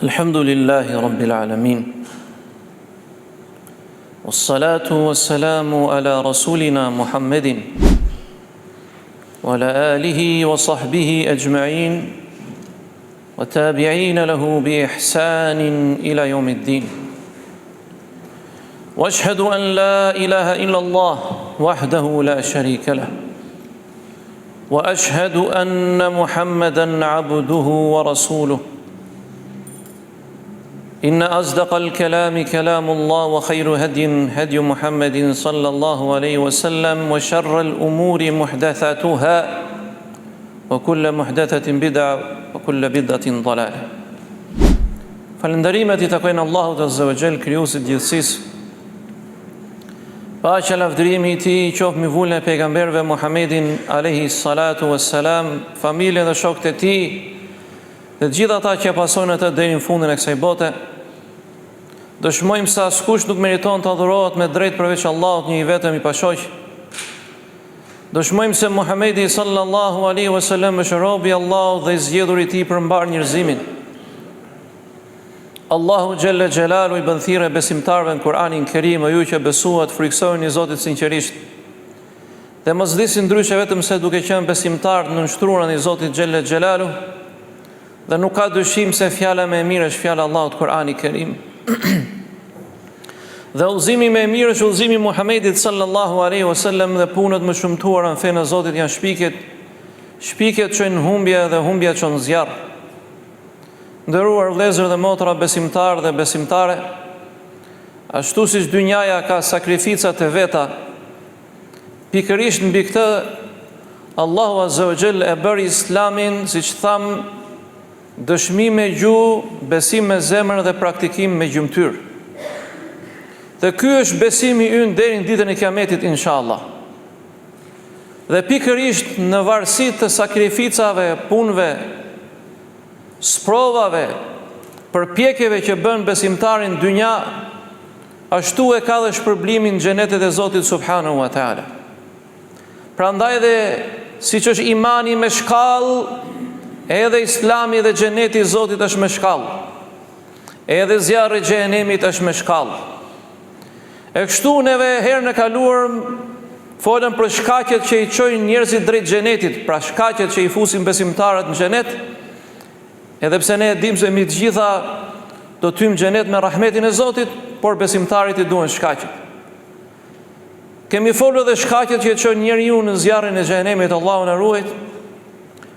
الحمد لله رب العالمين والصلاة والسلام على رسولنا محمد وعلى آله وصحبه أجمعين وتابعين له بإحسان إلى يوم الدين واشهد أن لا إله إلا الله وحده لا شريك له واشهد ان محمدا عبده ورسوله ان اصدق الكلام كلام الله وخير هدي هدي محمد صلى الله عليه وسلم وشر الامور محدثاتها وكل محدثه بدعه وكل بدعه ضلاله Falënderimet i takojnë Allahut Azza wa Jall, krijuesit të gjithësisë. Paqja lavdërimi i tij qoftë mbi vulën e pejgamberëve Muhammedin alayhi salatu wassalam, familjen dhe shokët e tij, dhe të gjithë ata që e pasojnë atë deri në fundin e kësaj bote. Dëshmojmë se askush nuk meriton të adhurohet me drejt përveç Allahut një i vetëm i pashoq. Dëshmojmë se Muhammedi sallallahu alaihi wasallam është robi i Allahut dhe i zgjedhuri i tij për mbarë njerëzimin. Allahu xhelle xhelalu i bën thirrje besimtarëve në Kur'anin Kerim, o ju që besuat, frikësojuni Zotit sinqerisht. Dhe mos vdisni ndryshe vetëm se duke qenë besimtarë të nënshtruar ndaj Zotit xhelle xhelalu. Dhe nuk ka dyshim se fjala më e mirë është fjala e Allahut Kur'ani Kerim. Dhe udhëzimi më i mirë është udhëzimi i Muhamedit sallallahu alaihi wasallam dhe punët më të shëmtuara në fenë e Zotit janë shpikjet. Shpikjet çojnë në humbje dhe humbja çon në zjarr. Nderuar vëllezër dhe motra besimtarë dhe besimtare, ashtu siç dynjaja ka sakrificat e veta, pikërisht mbi këtë Allahu Azza wa Jall e bëri Islamin, siç thamë, dëshmi me gjuhë, besim me zemër dhe praktikim me gjymtyrë. Dhe ky është besimi ynë deri në ditën e Kiametit inshallah. Dhe pikërisht në varësi të sakrificave, punëve, sprovave, përpjekjeve që bën besimtari në dynja, ashtu e ka dhe shpërblimin në xhenetet e Zotit subhanahu wa taala. Prandaj dhe siç është imani me shkallë, edhe Islami dhe xheneti i Zotit është me shkallë. Edhe zjarri i xhehenemit është me shkallë. E kështu neve herën e kaluar folëm për shkaqet që i çojnë njerëzit drejt xhenetit, pra shkaqet që i fusin besimtarët në xhenet, edhe pse ne e dimë se mbi të gjitha do të hyjmë në xhenet me rahmetin e Zotit, por besimtarit i duhen shkaqet. Kemi folur edhe shkaqet që e çojnë njeriun në zjarrin e xhehenemit, Allahu na ruajt.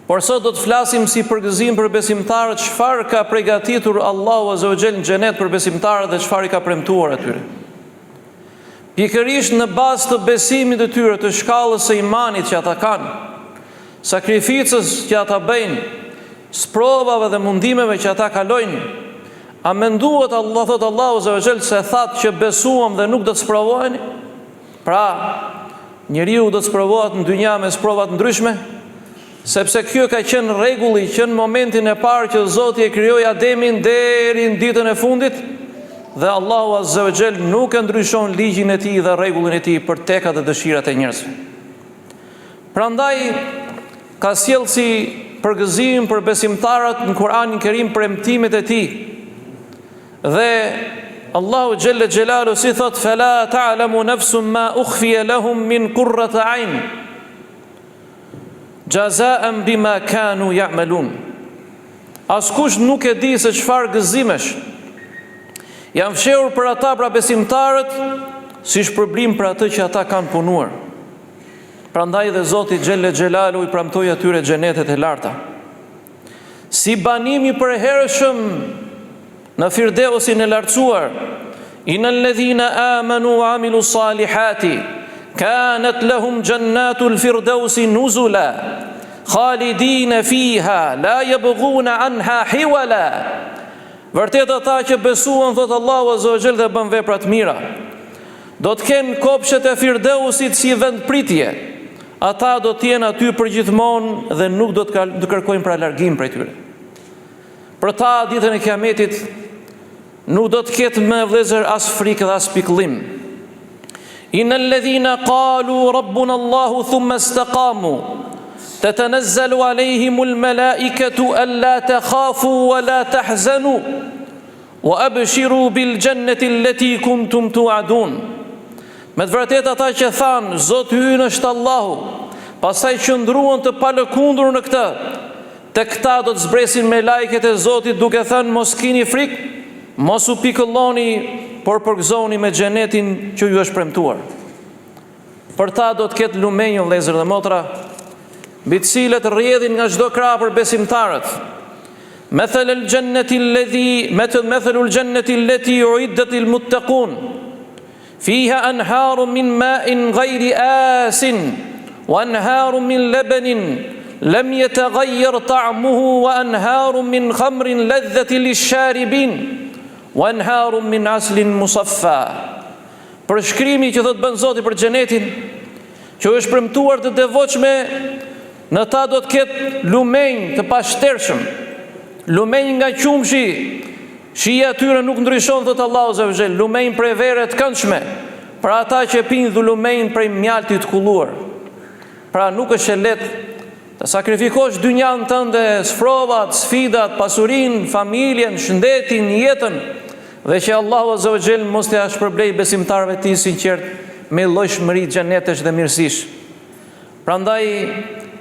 Por sot do të flasim si përgëzim për besimtarët çfarë ka pregatitur Allahu Azza wa Jall në xhenet për besimtarët dhe çfarë i ka premtuar atyre. Pikërisht në bazë të besimit të tyre, të shkallës së imanit që ata kanë, sakrificës që ata bëjnë, sprovave dhe mundimeve që ata kalojnë, a menduat Allah thotë Allahu Azza wa Jall se thatë që besuam dhe nuk do të sprovoheni? Pra, njeriu do të sprovohet në dynja me sprova të ndryshme, sepse kjo ka qenë rregulli që në momentin e parë që Zoti e krijoi Ademin deri në ditën e fundit dhe Allahu Azza wa Jall nuk e ndryshon ligjin e tij dhe rregullin e tij për tekat dhe dëshirat e njerëzve. Prandaj ka sjellë si përgëzim për besimtarët në Kur'anin Kerim premtimet e tij. Dhe Allahu xhelle xhelalu si thot fela ta'lamu nafsun ma ukhfiya lahum min qurrati ayn jazaan bima kanu ya'malun. Askush nuk e di se çfarë gëzimesh janë fshehur për ata pra besimtarët si shpërblim për atë që ata kanë punuar. Prandaj dhe Zoti xhelle xhelalu i premtoi atyre xhenetet e larta. Si banim i përhershëm në Firdeusin e lartësuar, Innal ladhina amanu wa amilu salihati kanat lahum jannatul firdausi nuzula khalidina fiha la yabghuna anha hiwala. Vërtet ata që besuan thot Allahu azza wa jall dhe bën vepra të mira, do të kenë kopshet e Firdeusit si vendpritje. Ata do të jenë aty përgjithmonë dhe nuk do të kërkojnë pra largim prej tyre. Për ta ditën e Kiametit nuk do të ketë më vëllezër as frikë dhe as pikëllim. Innal ladhina qalu rabbuna Allahu thumma istaqamu tatanazzalu alehimul malaikatu alla takhafu wa la tahzanu. Wa abshiru bil jannati allati kuntum tu'adun. Me të vërtetë ata që thanë, Zoti ynë është Allahu, pastaj qëndruan të palëkundur në këtë, tek këta do të zbresin melajket e Zotit duke thënë mos kini frikë, mos u pikëlloni, por përgëzohuni me xhenetin që ju është premtuar. Për ta do të ketë lumenj, vëllezër dhe motra, mbi të cilët rrjedhin nga çdo krah për besimtarët. Methel el xhenneti alladhi methelu el xhenneti allati uiddat lil muttaqun. Fiha anharu min ma'in ghayri asin wa anharu min labanin lam yataghayyar ta'muhu wa anharu min khamrin ladhatin lish-sharibin wa anharu min aslin musaffa. Përshkrimi që thotë bën Zoti për xhenetin, që u është premtuar të devotshmëve, në ta do të ketë lumenj të pashtershëm, lumenj nga qumshi, shija e tyre nuk ndryshon, thotë Allahu azza wa xhel, lumenj prej vere të këndshme, për ata që pinë dhe lumenj prej mjalti të kulluar. Pra nuk është e lehtë të sakrifikosh dynjanë tënde, sprovat, sfidat, pasurinë, familjen, shëndetin, jetën, dhe që Allahu Azza wa Jall mos t'ia shpërblejë besimtarëve të tij sinqertë me llojshmëri xhenetesh dhe mirësish. Prandaj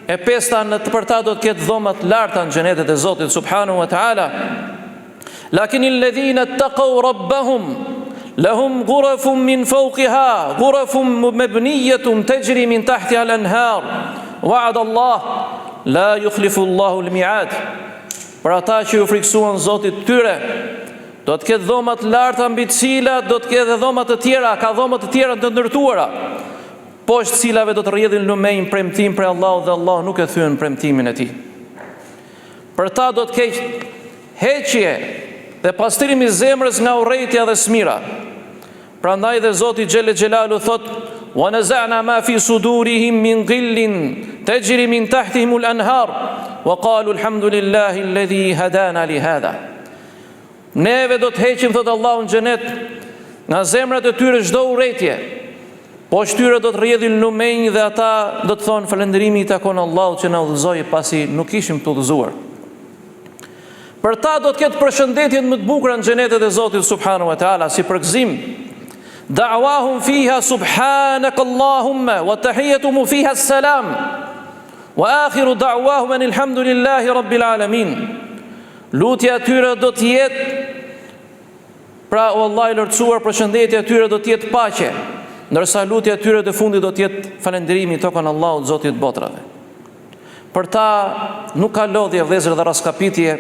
e pesta në të për ta do të ketë dhoma të larta në xhenetet e Zotit subhanahu wa taala. Lakin alladhina taqaw rabbahum lahum ghurafun min fawqiha ghurafun mabniyatun tajri min tahtiha al-anhar wa'ada Allah la yukhlifu Allahu al-mi'ad. Për ata që iu frikësuan Zotit të tyre, do të ketë dhoma të larta mbi të cilat do të ketë dhe dhoma të tjera, ka dhoma të tjera të ndërtuara, poshtë cilave do të rrjedhin lumenj premtim prej Allahut dhe Allahu nuk e thyen premtimin e tij. Për ta do të ketë heqje dhe pastrim i zemrës nga urrejtja dhe smira. Prandaj dhe Zoti xhele xhelaluhu thotë: "Wa naza'na ma fi sudurihim min ghillin tajri min tahtihim al-anhar wa qalu alhamdulillahi alladhi hadana li hadha." Neve do të heqim thotë Allahu në xhenet nga zemrat e tyre çdo urrejtje. Poshtë tyre do të rrjedhin lumenj dhe ata do të thonë falënderimi i takon Allahut që na udhëzoi pasi nuk ishim të udhëzuar. Për ta do të ketë përshëndetjet më të bukura në xhenetet e Zotit subhanahu wa taala si përgëzim. Da'wahum fiha subhanaka Allahumma wa tahiyyatuhum fiha as-salam. Wa akhiru da'wahum alhamdulillahi rabbil alamin. Lutja e tyre do të jetë pra o Allah i lartësuar përshëndetja e tyre do të jetë paqe, ndërsa lutja e tyre të fundit do të jetë falënderimi i takon Allahut Zotit të botrave. Për ta nuk ka lodhje vëllezër dhe rraskapitje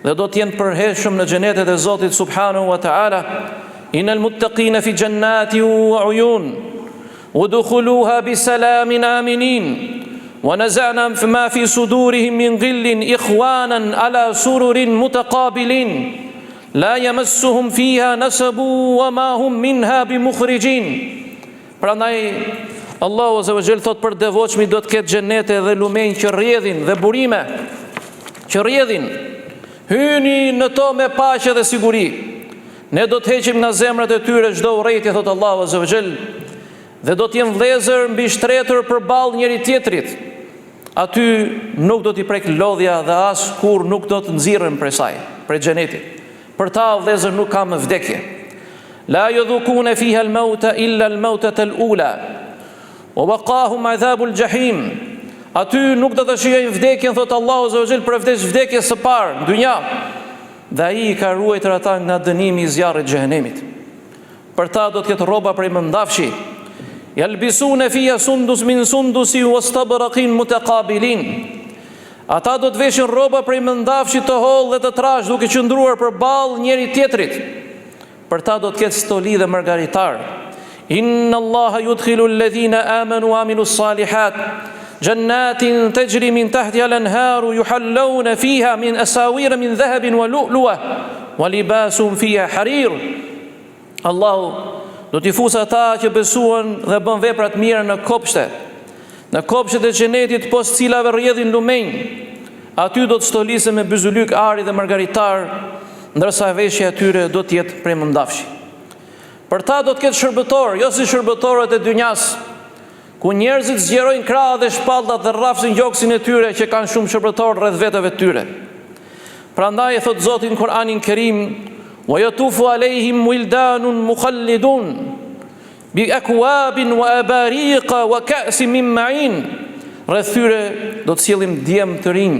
dhe do të jenë përhershëm në xhenetet e Zotit subhanahu wa taala. Innal muttaqina fi jannatin wa uyun udkhuluha bi salamin aminin wa naza'na ma fi sudurihim min ghillin ikhwanan ala sururin mutaqabilin la yamassuhum fiha nasabu wa ma hum minha bimukhrijin Prandaj Allahu azza wa jall thotë për devotshmit do të ketë xhenete dhe lumenj që rrjedhin dhe burime që rrjedhin. Hyni në to me paqe dhe siguri. Ne do të heqim nga zemrat e tyre çdo urrejtje thotë Allahu azza wa jall dhe do të jenë vëllezër mbi shtretër përballë njëri tjetrit. Aty nuk do t'i prek lodhja dhe as kurrë nuk do të nxirren prej saj, prej xhenetit. Për ta vëllezër nuk ka më vdekje. La yadhukune fiha al-mauta illa al-mautata al-ula. Wa waqahum adhabu al-jahim. Aty nuk do të shijojnë vdekjen, thotë Allahu azza wa jall, përveç vdekjes së parë në dynja. Dhe ai i ka ruajtur ata nga dënimi i zjarrit të xhehenemit. Për ta do të ketë rroba prej mëndafshi. Yalbisuna fiha sundus min sundusin wastabraqin mutaqabilin. Ata do të veshin rroba prej mëndafshi të hollë dhe të trashë duke qëndruar përballë njëri tjetrit. Për ta do të ketë stoli dhe margaritar. Inna Allaha yudkhilu alladhina amanu wa amilu salihat jannatin tajri min tahtiha al-anharu yuhallawna fiha min asawira min dhahabin wa lu'lu'a wa libasuhum fiha harir. Allahu do t'i fusë ata që besuan dhe bënë vepra të mira në kopshte. Në kopshtet e xhenetit poshtë cilave rrjedhin lumenj. Aty do të stolisen me byzylyk ari dhe margaritar, ndërsa veshja e tyre do të jetë prej mëndafshi. Për ta do të ketë shërbëtor, jo si shërbëtorët e dynjas, ku njerëzit zgjerojnë krahët dhe shpallat dhe rrafsin gjoksin e tyre që kanë shumë shërbëtorë rreth veteve të tyre. Prandaj thotë Zoti në Kur'anin Kerim, Wa yatufu alejhim wildanun mukhallidun bi akwabin wa abariqa wa ka'sin min ma'in. Rreth tyre do të sjellim djem të rinj,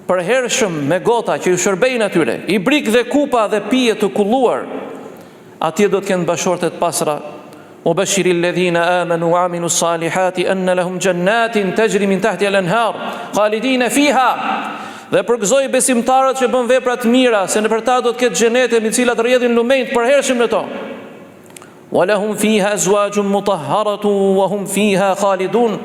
përhershëm me gota që ju shërbejnë atyre, ibrik dhe kupa dhe pije të kulluar. Atje do të kenë bashkëshorte të pastra. Wa bashiri alladhina amanu wa amilu salihati anna lahum jannatin tajri min tahtiha al-anhar khalidina fiha. Dhe përgëzoji besimtarët që bënë vepra të mira, se nëpër ta do të ketë xhenete mbi të cilat rrjedhin lumenjtë përhershëm në to. Wa lahum fiha azwajun mutahharatun wa hum fiha khalidun.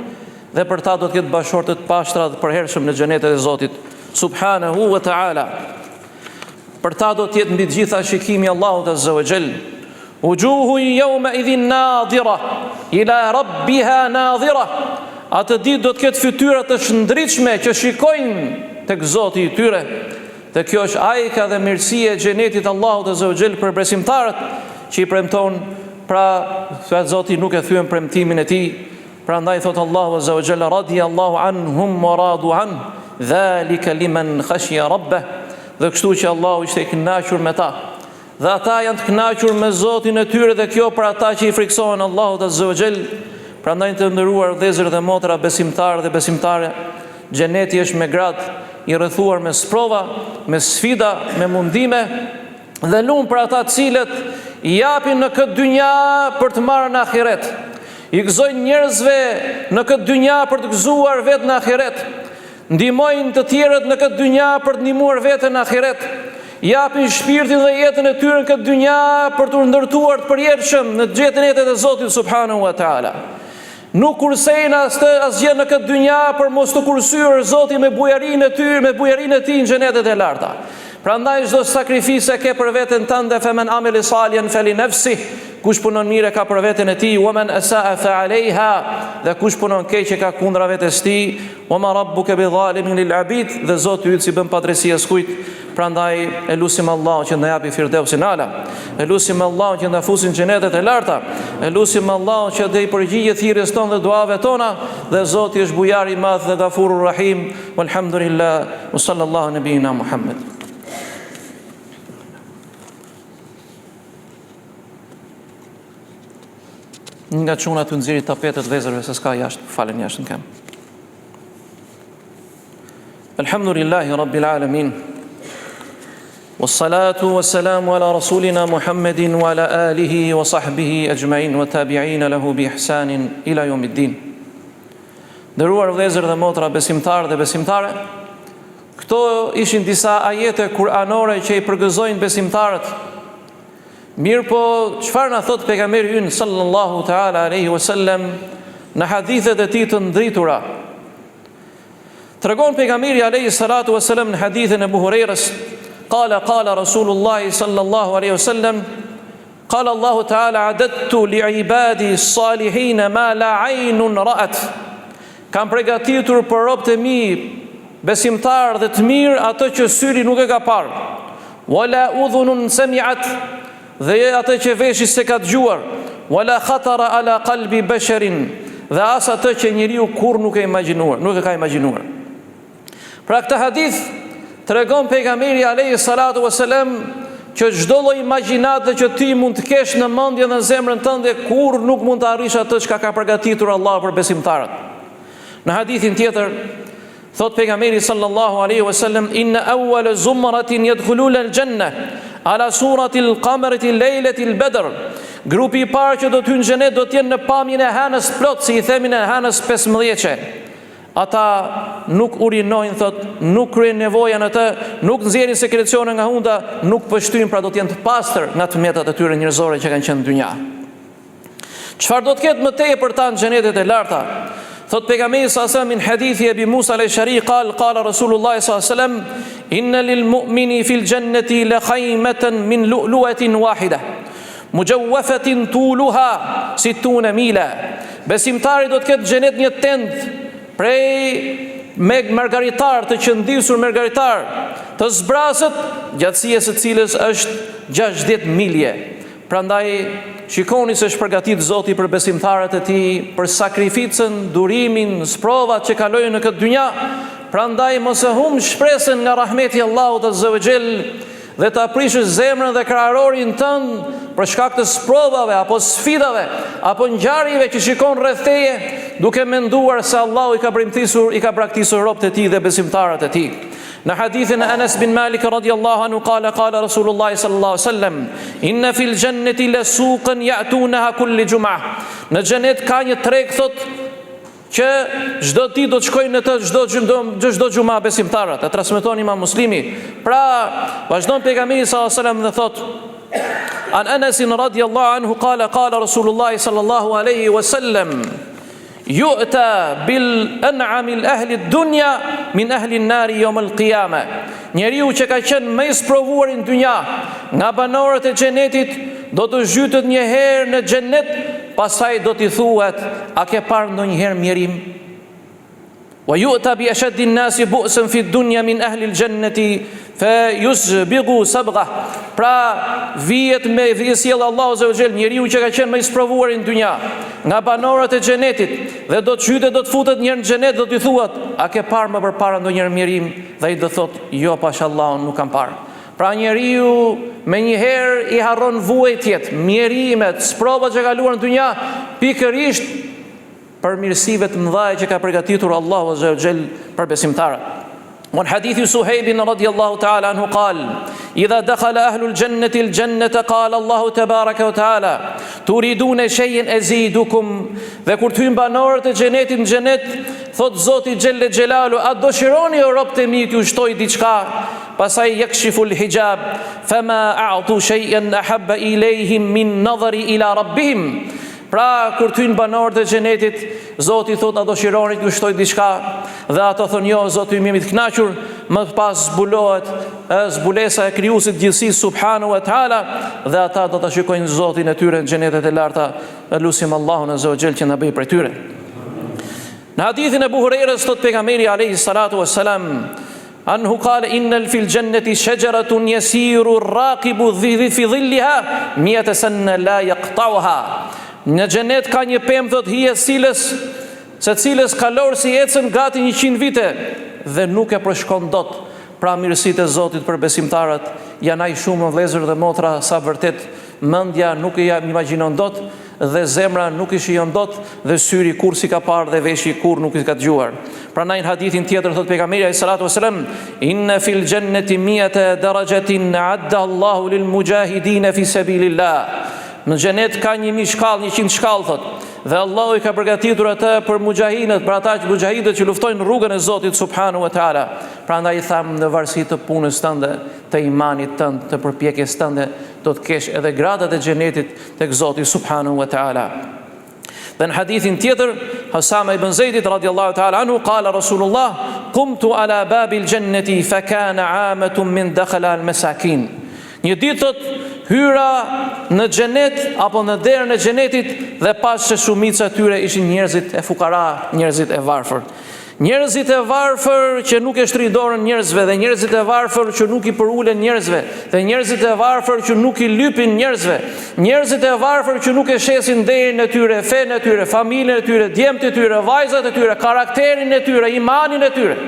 Dhe për ta do të ketë bashkëshorte të pastra dhe përhershëm në xhenetet e Zotit subhanahu wa taala. Për ta do të jetë mbi të gjitha shikimi i Allahut azza wa jall. Wujuhu yawma idhin nadhira ila rabbiha nadhira. Atë ditë do të ketë fytyra të shndritshme që shikojnë tek Zoti i tyre. Dhe kjo është ajka dhe mirësia e xhenetit Allahut azza wa jall për besimtarët që i premton, pra se Zoti nuk e thyen premtimin e tij. Prandaj thotë Allahu azza wa jalla radiya Allahu anhum wa radu an dhalika liman khashiya rabbah. Dhe kështu që Allahu ishte i kënaqur me ta. Dhe ata janë të kënaqur me Zotin e tyre dhe kjo për ata që i frikësohen Allahut azza wa jall. Prandaj të nderuar vëllezër dhe motra besimtarë dhe besimtare, xheneti është me gradë i rrethuar me sprova, me sfida, me mundime dhe lum për ata të cilët japin në këtë dynja për të marrë në ahiret. I gëzojnë njerëzve në këtë dynja për të gëzuar vetë në ahiret. Ndihmojnë të tjerët në këtë dynja për të ndihmuar veten në ahiret. Japin shpirtin dhe jetën e tyre në këtë dynja për t'u ndërtuar të përjetshëm në xhenetet e Zotit subhanahu wa taala. Nuk kursejnë astë asgjë në këtë dynja për mos të kursyer Zoti me bujarinë e tyre, me bujarinë e tij në xhenetet e larta. Prandaj çdo sakrificë e ke për veten tënde fe men amile salihan feli nefsih, kush punon mirë e ka për veten e tij, wa men esae fe alejha, dhe kush punon keq e ka kundra vetes tij, wa ma rabbuke bi dhalimin lil abid, dhe Zoti yt s'i bën padrejtësi askujt. Prandaj e lusim Allahun që të na japi Firdeusin Ala, e lusim Allahun që të na fusi në xhenetet e larta, e lusim Allahun që të i përgjigjet thirrjes tonë dhe duave tona, dhe Zoti është bujar i madh dhe Gafurur Rahim. Walhamdulillah, wa sallallahu nabiyina Muhammed. Një nga çunat t'u nxjerri tapetet vëllezërve se s'ka jashtë, falen jashtë në këmbë. Alhamdulillahi Rabbil Alamin. والصلاة والسلام على رسولنا محمد وعلى آله وصحبه أجمعين وتابعين له بإحسان إلى يوم الدين Nderuar vëllezër dhe motra besimtarë dhe besimtare, këto ishin disa ajete kuranore që i përgëzojnë besimtarët. Mirëpo, çfarë na thotë pejgamberi ynë sallallahu ta'ala aleyhi wasallam në hadithet e tij të ndritura? Tregon pejgamberi aleyhi salatu wasallam në hadithin e Ebu Hurejrës, kala kala Rasulullahi sallallahu aleyhi wasallam, Qala Allahu Teala a'dadtu li ibadi s-salihina ma la aynun ra'at. Kam pregatitur për robët e mi besimtarë dhe të mirë atë që syri nuk e ka parë. Wala udhunun sami'at dhe atë që veshi s'e ka dëgjuar. Wala khatara ala qalbi basharin dhe as atë që njeriu kurrë nuk e imagjinuar, nuk e ka imagjinuar. Pra këtë hadith tregon pejgamberi alayhi salatu wasalam që çdo lloj imagjinate që ti mund të kesh në mendjen dhe zemrën tënde kurrë nuk mund të arrish atë çka ka përgatitur Allahu për besimtarët. Në hadithin tjetër thotë pejgamberi sallallahu alaihi wasallam inna awwala zumratin yadkhuluna al-janna ala surati al-qamari laylati al-badr. Grupi i parë që do të hyjnë në xhenet do të jenë në pamjen e hanës plot, si i themi ne hanës 15-çe. Ata nuk urinojnë, thotë, nuk kryejnë nevoja në të, nuk nxjerrin sekrecione nga hunda, nuk pështyjnë, pra do të jenë të pastër nga të metat e tyre njerëzore që kanë qenë në dynja. Çfarë do të ketë më tej për ta në xhenetet e larta? Thotë pejgamberi sa selam min hadithi Ebi Musa al-Ashari qal qala Rasulullah sa selam inna lil mu'mini fil jannati la khaymatan min lu'lu'atin wahida Mujawwafatin tuluha sittuna mila. Besimtari do të ketë në xhenet një tendë prej me margaritar të qëndisur margaritar të zbrazët, gjatësia e së cilës është 60 milje. Prandaj shikoni se ç'përgatit Zoti për besimtarët e tij, për sakrificën, durimin, sprovat që kalojnë në këtë dynja. Prandaj mos e humb shpresën nga rahmeti i Allahut azza wa jall. dhe ta prishësh zemrën dhe kraharorin tënd për shkak të sprovave apo sfidave apo ngjarjeve që shikon rreth teje, duke menduar se Allahu i ka brimtisur, i ka braktisur robët e tij dhe besimtarët e tij. Në hadithin e Anas bin Malik radiallahu anhu kale kale Rasulullah sallallahu alaihi wasallam inna fil jannati la suqan ya'tunaha kulli jum'ah. Në xhenet ka një treg thot që çdo ditë do të shkojnë në të çdo çdo çdo xhuma besimtarët. E transmeton Imam Muslimi. Pra, vazhdon pejgamberi sallallahu alaihi wasallam dhe thot An Anas radiallahu anhu kale kale Rasulullah sallallahu alaihi wasallam Ju'ta bil an'ami ahli dunya min ahli an-nari yawm al-qiyamah. Njeriu që ka qenë më i sprovuari në dynja nga banorët e xhenetit do të zhytet një herë në xhenet, pastaj do t'i thuhet, a ke parë ndonjëherë mjerim? Wa yu'ta bi ashaddi an-nasi bu'san fi ad-dunya min ahli al-jannati fa yusbigu sabgha. Pra vihet me vije sjell Allahu azza wa jall njeriu që ka qenë më i sprovuari në dynja nga banorët e xhenetit dhe do të zhytet do të futet një herë në xhenet do t'i thuhet a ke parë më përpara ndonjëherë mjerim dhe ai do thotë jo pasha Allahun nuk kam parë. Pra njeriu menjëherë i harron vuajtjet, mjerimet, sprovat që ka kaluar në dynja, pikërisht për mirësive të mëdha që ka përgatitur Allahu azza wa jall për besimtarët. Wa në hadithi Suhejbin radiallahu ta'ala anhu kal, idha dakhala ahlu l'xhenneti l'xhennete kal Allahu tebareke wa ta'ala, turidune shejen ezidukum, dhe kur të hyjnë banorët e xhenetit në xhenet, thot Zoti xhelle xhelalu, a dëshironi o robët e mi t'ju shtoj diçka, pastaj jekshifu l'hixhab, fema a'tu shejen ahabba ilejhim min nadhari ila rabbihim, Pra, kur të hyjnë banorët e xhenetit, Zoti thotë, a dëshironi t'ju shtoj diçka? Dhe ato thonë, jo, Zoti ynë jemi të kënaqur. Më pas zbulohet zbulesa e krijuesit të gjithësisë subhanahu wa taala dhe ata do ta shikojnë Zotin e tyre në xhenetet e larta. E lusim Allahun azza wa jall që na bëjë prej tyre. Në hadithin e Ebu Hurejrës thotë pejgamberi alayhi salatu wassalam, Anhu kale inne fil xhenneti shexheretun jesiru rrakibu fi dhilliha miete sene la jektauha. Në xhenet ka një pemë thotë hija e cilës së cilës kalorësi ecën gati 100 vite dhe nuk e përshkon dot. Pra mirësitë e Zotit për besimtarët janë aq shumë vëllezër dhe motra sa vërtet mendja nuk i imagjinon dot dhe zemra nuk i shijon dot dhe syri kurrë s'i ka parë dhe veshi kurrë nuk i ka dëgjuar. Prandaj në hadithin tjetër thotë pejgamberi alayhi salatu wasalam, "Inna fil jannati mi'ata darajatin a'adda Allahu lil mujahidin fi sabilillah." Në xhenet ka 1000 shkallë, 100 shkallë thotë. Dhe Allahu i ka përgatitur atë për muxhahidët, për ata që muxhahidët që luftojnë në rrugën e Zotit subhanahu wa taala. Prandaj thamë në varësi të punës tënde, të imanit tënd, të përpjekjes tënde, do të kesh edhe gradat e xhenetit tek Zoti subhanahu wa taala. Dhe në hadithin tjetër, Usama ibn Zeidit radiallahu ta'ala anhu, kala Rasulullah, kumtu ala babil xhenneti, fa kana ametun men dekhale al mesakin. Një ditë thot, hyra në xhenet, apo në derën e xhenetit, dhe pashë se shumica e tyre ishin njerëzit e fukara, njerëzit e varfër. Njerëzit e varfër që nuk e shtrijnë dorën njerëzve dhe njerëzit e varfër që nuk i përulen njerëzve dhe njerëzit e varfër që nuk i lypin njerëzve, njerëzit e varfër që nuk e shesin nderin e tyre, fenë e tyre, familjen e tyre, djemtë e tyre, vajzat e tyre, karakterin e tyre, imanin e tyre.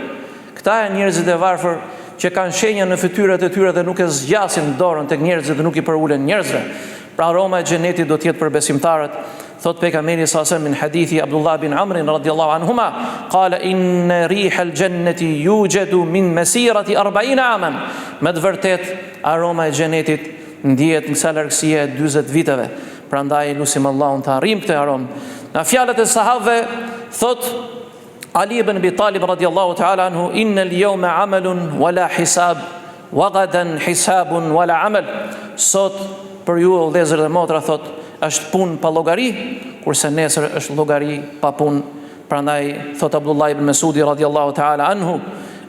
Këta janë njerëzit e varfër që kanë shenja në fytyrat e tyre dhe nuk e zgjasin dorën tek njerëzit dhe nuk i përulen njerëzve. Pra aroma e xhenetit do të jetë për besimtarët Thotë Pejgamberi sallallahu alejhi ve sellem min hadithi Abdullah bin Amrin radiallahu anhuma, kale inne rihel xhenneti juxhedu min mesirati arbaina amen. Me të vërtet, aroma e xhenetit ndjehet nga largësia e 40 viteve. Prandaj lusim Allahun të arrijmë këtë aromë. Në fjalët e sahabëve thotë Ali ibn Abi Talib radiallahu ta'ala anhu inna al-yawma amalun wala hisab wa gadan hisabun wala amal. Sot për ju o vëllezër dhe motra thot është punë pa llogari, kurse nesër është llogari pa punë. Prandaj thot Abdullah ibn Mesudi radiallahu ta'ala anhu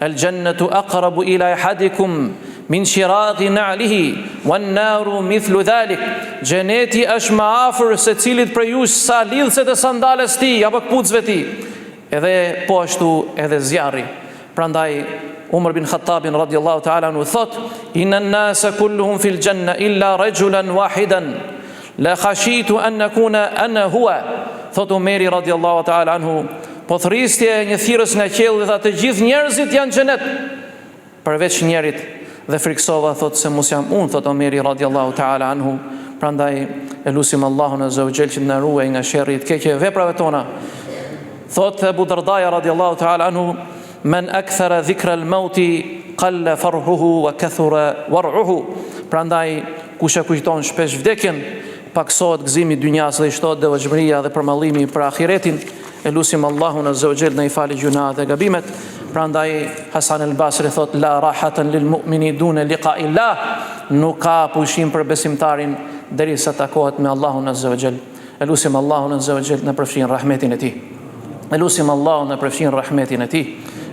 El jannatu aqrabu ila ahadikum min shiraki na'lihi wan naru mithlu dhalik. Xheneti është më afër secilit prej jush sa lidhëset e sandales tij apo këpucëve tij. Edhe po ashtu edhe zjarri. Prandaj Umar bin Khattabin radiallahu ta'ala anhu thot Inna an-nasa kulluhum fil janna illa rajulan wahidan La khashitu an akuna ana huwa Thot Umeri radiallahu ta'ala anhu Po thërriste një thirrës nga qielli dhe tha të gjithë njerëzit janë xhenet përveç njërit. Dhe frikësova, thotë, se mos jam unë, thotë Omeri radiallahu ta'ala anhu. Prandaj e lusim Allahun azza wa jall që të na ruajë nga sherri i të keqe e veprave tona. Thotë Abu Dardaja radiallahu ta'ala anhu, men akthara dhikra al-mauti qalla farhuhu wa kathura war'uhu. Prandaj kush e kujton shpesh vdekjen, pakësohet gëzimi i dynjasë dhe i shtohet devotshmëria dhe përmallimi për ahiretin. E lusim Allahun azza wa jall na i fali gjynahet dhe gabimet. Prandaj Hasan el Basri thot la rahatan lil mu'mini dune liqa'illah, nuk ka pushim për besimtarin derisa takohet me Allahun azza wa jall. E lusim Allahun azza wa jall na përfshin rahmetin e tij. E lusim Allahun na përfshin rahmetin e tij.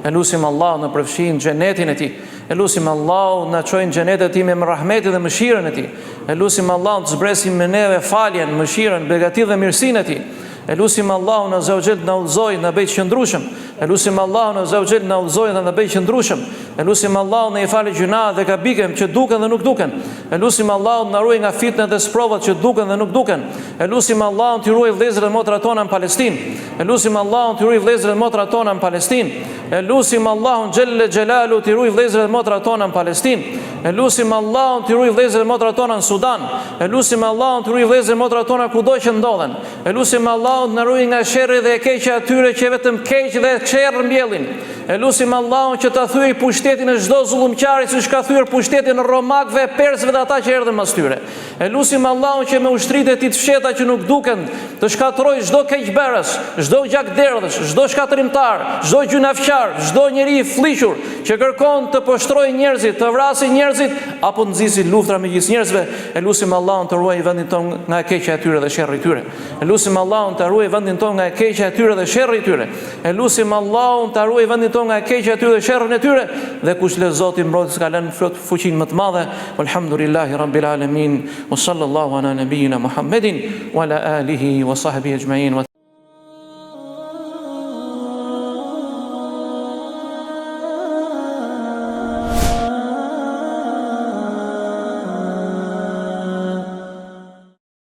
E lusim Allahun na përfshin xhenetin e tij. E lusim Allahun na çojë në xhenetin e tij me rahmetin dhe mëshirën e tij. E lusim Allahun të zbresin mbi neve faljen, mëshirën, begatinë dhe mirësinë e tij. E lusim Allahun Azza wa Jall të na udhëzojë, na bëjë të qëndrueshëm. E lusim Allahun Azza wa Jall të na udhëzojë dhe na bëjë të qëndrueshëm. E lusim Allahun na i falë gjynahet dhe gabimet që duken dhe nuk duken. E lusim Allahun të na ruajë nga fitnet dhe sprovat që duken dhe nuk duken. E lusim Allahun t'i ruajë vëllezërit dhe motrat tona në Palestinë. E lusim Allahun t'i ruajë vëllezërit dhe motrat tona në Palestinë. E lusim Allahun xhelle xhelalu t'i ruajë vëllezërit dhe motrat tona në Palestinë. E lusim Allahun t'i ruajë vëllezërit dhe motrat tona në Sudan. E lusim Allahun t'i ruajë vëllezërit dhe motrat tona kudo që ndodhen. E lusim Allahun të na ruajë nga sherri dhe e keqja e atyre që vetëm keq dhe sherr mbjellin. E lusim Allahun që ta thyejë pushtetin e çdo zullumqari siç ka thyer pushtetin e romakëve, persëve dhe ata që erdhën mas tyre. E lusim Allahun që me ushtritë e tij të fshehta që nuk duken, të shkatërrojë çdo keqbërës, çdo gjakderdhës, çdo shkatërrimtar, çdo gjynafqar, çdo njeri i flliqur që kërkon të poshtërojë njerëzit, të vrasë njerëzit apo të nxisë luftra midis njerëzve. E lusim Allahun të ruajë vendin tonë nga e keqja e tyre dhe sherri i tyre. E lusim Allahun të ruajë vendin tonë nga e keqja e tyre dhe sherri i tyre. E lusim Allahun të ruajë vendin tonë nga e keqja e tyre dhe sherrin e tyre. Dhe kush lë Zoti mbrojtës ka lënë plot fuqinë më të madhe. Walhamdulillahi rabbil alamin. Wa sallallahu ala nabiyyina Muhammedin wa ala alihi wa sahbihi ajma'in.